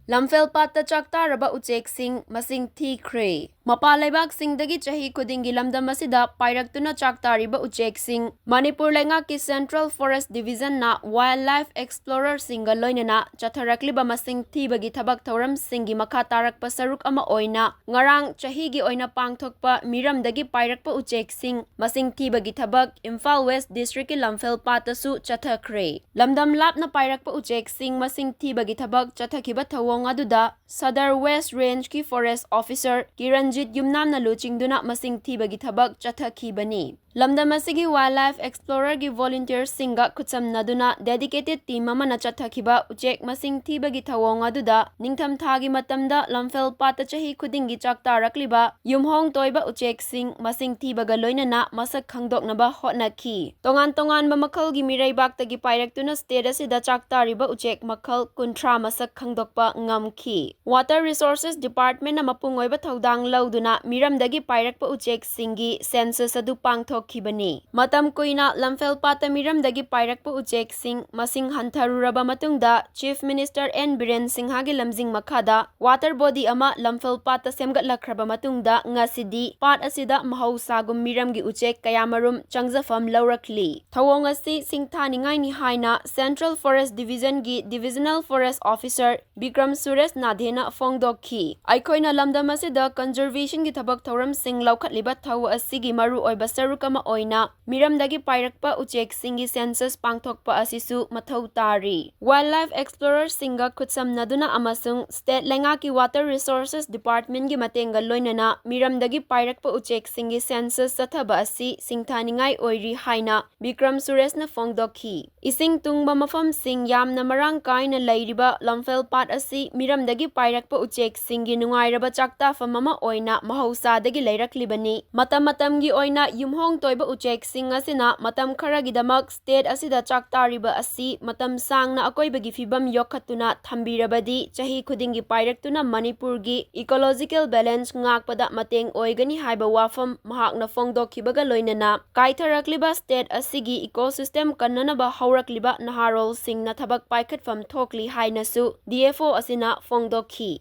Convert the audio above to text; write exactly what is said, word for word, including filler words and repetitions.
ꯂꯝꯐꯦꯜ ꯄꯥꯠꯇ ꯆꯥꯛꯇꯥꯔꯕ ꯎꯆꯦꯛꯁꯤꯡ ꯃꯁꯤꯡ ꯊꯤꯈ꯭ꯔꯦ꯫ ꯃꯄꯥꯟ ꯂꯩꯕꯥꯛꯁꯤꯡꯗꯒꯤ ꯆꯍꯤ ꯈꯨꯗꯤꯡꯒꯤ ꯂꯝꯗꯝ ꯑꯁꯤꯗ ꯄꯥꯏꯔꯛꯇꯨꯅ ꯆꯥꯛꯇꯥꯔꯤꯕ ꯎꯆꯦꯛꯁꯤꯡ ꯃꯅꯤꯄꯨꯔ ꯂꯩꯉꯥꯛꯀꯤ Central Forest Division ꯅ wildlife explorer ꯁꯤꯡꯒ ꯂꯣꯏꯅꯅ ꯆꯠꯊꯔꯛꯂꯤꯕ ꯃꯁꯤꯡ ꯊꯤꯕꯒꯤ ꯊꯕꯛ ꯊꯧꯔꯝꯁꯤꯡꯒꯤ ꯃꯈꯥ ꯇꯥꯔꯛꯄ ꯁꯔꯨꯛ ꯑꯃ ꯑꯣꯏꯅ ꯉꯔꯥꯡ ꯆꯍꯤꯒꯤ ꯑꯣꯏꯅ ꯄꯥꯡꯊꯣꯛꯄ ꯃꯤꯔꯝꯗꯒꯤ ꯄꯥꯏꯔꯛꯄ ꯎꯆꯦꯛꯁꯤꯡ ꯃꯁꯤꯡ ꯊꯤꯕꯒꯤ ꯊꯕꯛ ꯏꯝꯐꯥꯜ West District ꯀꯤ ꯂꯝꯐꯦꯜ ꯄꯥꯠꯇꯁꯨ ꯆꯠꯊꯈ꯭ꯔꯦ꯫ ꯂꯝꯗꯝ ꯂꯥꯞꯅ ꯄꯥꯏꯔꯛꯄ ꯎꯆꯦꯛꯁꯤꯡ ꯃꯁꯤꯡ ꯊꯤꯕꯒꯤ ꯊꯕꯛ ꯆꯠꯊꯈꯤꯕ ꯊꯧꯑꯣꯡ ꯑꯗꯨꯗ Sadar West Range ꯀꯤ Forest Officer ꯀꯤꯔꯟꯖꯤꯠ ꯌꯨꯝꯅꯥꯝꯅ ꯂꯨꯆꯤꯡꯗꯨꯅ ꯃꯁꯤꯡ ꯊꯤꯕꯒꯤ ꯊꯕꯛ ꯆꯠꯊꯈꯤꯕꯅꯤ꯫ ꯂꯝꯗꯝ ꯑꯁꯤꯒꯤ wildlife explorer ꯒꯤ volunteer ꯁꯤꯡꯒ ꯈꯨꯠꯁꯝꯅꯗꯨꯅ dedicated team ꯑꯃꯅ ꯆꯠꯊꯈꯤꯕ ꯎꯆꯦꯛ ꯃꯁꯤꯡ ꯊꯤꯕꯒꯤ ꯊꯧꯑꯣꯡ ꯑꯗꯨꯗ ꯅꯤꯡꯊꯝꯊꯥꯒꯤ ꯃꯇꯝꯗ ꯂꯝꯐꯦꯜ ꯄꯥꯠꯇ ꯆꯍꯤ ꯈꯨꯗꯤꯡꯒꯤ ꯆꯥꯛꯇꯥꯔꯛꯂꯤꯕ ꯌꯨꯝꯍꯣꯡ ꯇꯣꯏꯕ ꯎꯆꯦꯛꯁꯤꯡ ꯃꯁꯤꯡ ꯊꯤꯕꯒ ꯂꯣꯏꯅꯅ ꯃꯁꯛ ꯈꯪꯗꯣꯛꯅꯕ ꯍꯣꯠꯅꯈꯤ꯫ ꯇꯣꯉꯥꯟ ꯇꯣꯉꯥꯟꯕ ꯃꯈꯜꯒꯤ ꯃꯤꯔꯩꯕꯥꯛꯇꯒꯤ ꯄꯥꯏꯔꯛꯇꯨꯅ state ꯑꯁꯤꯗ ꯆꯥꯛꯇꯥꯔꯤꯕ ꯎꯆꯦꯛ ꯃꯈꯜ ꯀꯨꯟꯊ꯭ꯔꯥ ꯃꯁꯛ ꯈꯪꯗꯣꯛꯄ ꯉꯝꯈꯤ꯫ Water Resources Department ꯅ ꯃꯄꯨꯡ ꯑꯣꯏꯕ ꯊꯧꯗꯥꯡ ꯂꯧꯗꯨꯅ ꯃꯤꯔꯝꯗꯒꯤ ꯄꯥꯏꯔꯛꯄ ꯎꯆꯦꯛꯁꯤꯡꯒꯤ census ꯑꯗꯨ ꯄꯥꯡꯊꯣꯛꯈꯤꯕꯅꯤ꯫ ꯃꯇꯝ ꯀꯨꯏꯅ ꯂꯝꯐꯦꯜ ꯄꯥꯠꯇ ꯃꯤꯔꯝꯗꯒꯤ ꯄꯥꯏꯔꯛꯄ ꯎꯆꯦꯛꯁꯤꯡ ꯃꯁꯤꯡ ꯍꯟꯊꯔꯨꯔꯕ ꯃꯇꯨꯡꯗ Chief Minister N ꯕꯤꯔꯦꯟ ꯁꯤꯡꯍꯒꯤ ꯂꯝꯖꯤꯡ ꯃꯈꯥꯗ water body ꯑꯃ ꯂꯝꯐꯦꯜ ꯄꯥꯠꯇ ꯁꯦꯝꯒꯠꯂꯛꯈ꯭ꯔꯕ ꯃꯇꯨꯡꯗ ꯉꯁꯤꯗꯤ ꯄꯥꯠ ꯑꯁꯤꯗ ꯃꯍꯧꯁꯥꯒꯨꯝ ꯃꯤꯔꯝꯒꯤ ꯎꯆꯦꯛ ꯀꯌꯥꯃꯔꯨꯝ ꯆꯪꯖꯐꯝ ꯂꯧꯔꯛꯂꯤ꯫ ꯊꯧꯑꯣꯡ ꯑꯁꯤ ꯁꯤꯡꯊꯥꯅꯤꯡꯉꯥꯏꯅꯤ ꯍꯥꯏꯅ Central Forest Division ꯒꯤ Divisional Forest Officer Bikram Suresh ꯅꯥꯙꯦꯅ ꯐꯣꯡꯗꯣꯛꯈꯤ꯫ ꯑꯩꯈꯣꯏꯅ ꯂꯝꯗꯝ ꯑꯁꯤꯗ conservation ꯒꯤ ꯊꯕꯛ ꯊꯧꯔꯝꯁꯤꯡ ꯂꯧꯈꯠꯂꯤꯕ ꯊꯧ ꯑꯁꯤꯒꯤ ꯃꯔꯨꯑꯣꯏꯕ ꯁꯔꯨꯛ ꯑꯃ ꯑꯣꯏꯅ ꯃꯤꯔꯝꯗꯒꯤ ꯄꯥꯏꯔꯛꯄ ꯎꯆꯦꯛꯁꯤꯡꯒꯤ census ꯄꯥꯡꯊꯣꯛꯄ ꯑꯁꯤꯁꯨ ꯃꯊꯧ ꯇꯥꯔꯤ꯫ Wildlife explorer ꯁꯤꯡꯒ ꯈꯨꯠꯁꯝꯅꯗꯨꯅ ꯑꯃꯁꯨꯡ state ꯂꯩꯉꯥꯛꯀꯤ Water Resources Department ꯀꯤ ꯃꯇꯦꯡꯒ ꯂꯣꯏꯅꯅ ꯃꯤꯔꯝꯗꯒꯤ ꯄꯥꯏꯔꯛꯄ ꯎꯆꯦꯛꯁꯤꯡꯒꯤ census ꯆꯠꯊꯕ ꯑꯁꯤ ꯁꯤꯡꯊꯥꯅꯤꯡꯉꯥꯏ ꯑꯣꯏꯔꯤ ꯍꯥꯏꯅ ꯕꯤꯀ꯭ꯔꯝ ꯁꯨꯔꯦꯁꯅ ꯐꯣꯡꯗꯣꯛꯈꯤ꯫ ꯏꯁꯤꯡ ꯇꯨꯡꯕ ꯃꯐꯝꯁꯤꯡ ꯌꯥꯝꯅ ꯃꯔꯥꯡ ꯀꯥꯏꯅ ꯂꯩꯔꯤꯕ ꯂꯝꯐꯦꯜ ꯄꯥꯠ ꯑꯁꯤ ꯃꯤꯔꯝꯗꯒꯤ ꯄꯥꯏꯔꯛꯄ ꯎꯆꯦꯛꯁꯤꯡꯒꯤ ꯅꯨꯡꯉꯥꯏꯔꯕ ꯆꯥꯛꯇꯥꯐꯝ ꯑꯃ ꯑꯣꯏꯅ ꯃꯍꯧꯁꯥꯗꯒꯤ ꯂꯩꯔꯛꯂꯤꯕꯅꯤ꯫ ꯃꯇꯝ ꯃꯇꯝꯒꯤ ꯑꯣꯏꯅ ꯌꯨꯝꯍꯣꯡ ꯇꯣꯏꯕ ꯎꯆꯦꯛꯁꯤꯡ ꯑꯁꯤꯅ ꯃꯇꯝ ꯈꯔꯒꯤꯗꯃꯛ state ꯑꯁꯤꯗ ꯆꯥꯛꯇꯥꯔꯤꯕ ꯑꯁꯤ ꯃꯇꯝ ꯁꯥꯡꯅ ꯑꯀꯣꯏꯕꯒꯤ ꯐꯤꯕꯝ ꯌꯣꯛꯈꯠꯇꯨꯅ ꯊꯝꯕꯤꯔꯕꯗꯤ, ꯆꯍꯤ ꯈꯨꯗꯤꯡꯒꯤ ꯄꯥꯏꯔꯛꯇꯨꯅ ꯃꯅꯤꯄꯨꯔꯒꯤ ecological balance ꯉꯥꯛꯄꯗ ꯃꯇꯦꯡ ꯑꯣꯏꯒꯅꯤ ꯍꯥꯏꯕ ꯋꯥꯐꯝ ꯃꯍꯥꯛꯅ ꯐꯣꯡꯗꯣꯛꯈꯤꯕꯒ ꯂꯣꯏꯅꯅ, ꯀꯥꯏꯊꯔꯛꯂꯤꯕ state ꯑꯁꯤꯒꯤ ecosystem ꯀꯟꯅꯅꯕ ꯍꯧꯔꯛꯂꯤꯕ ꯅꯍꯥꯔꯣꯜꯁꯤꯡꯅ ꯊꯕꯛ ꯄꯥꯏꯈꯠꯐꯝ ꯊꯣꯛꯂꯤ ꯍꯥꯏꯅꯁꯨ D F O ꯑꯁꯤꯅ ꯐꯣꯡꯗꯣꯛꯈꯤ꯫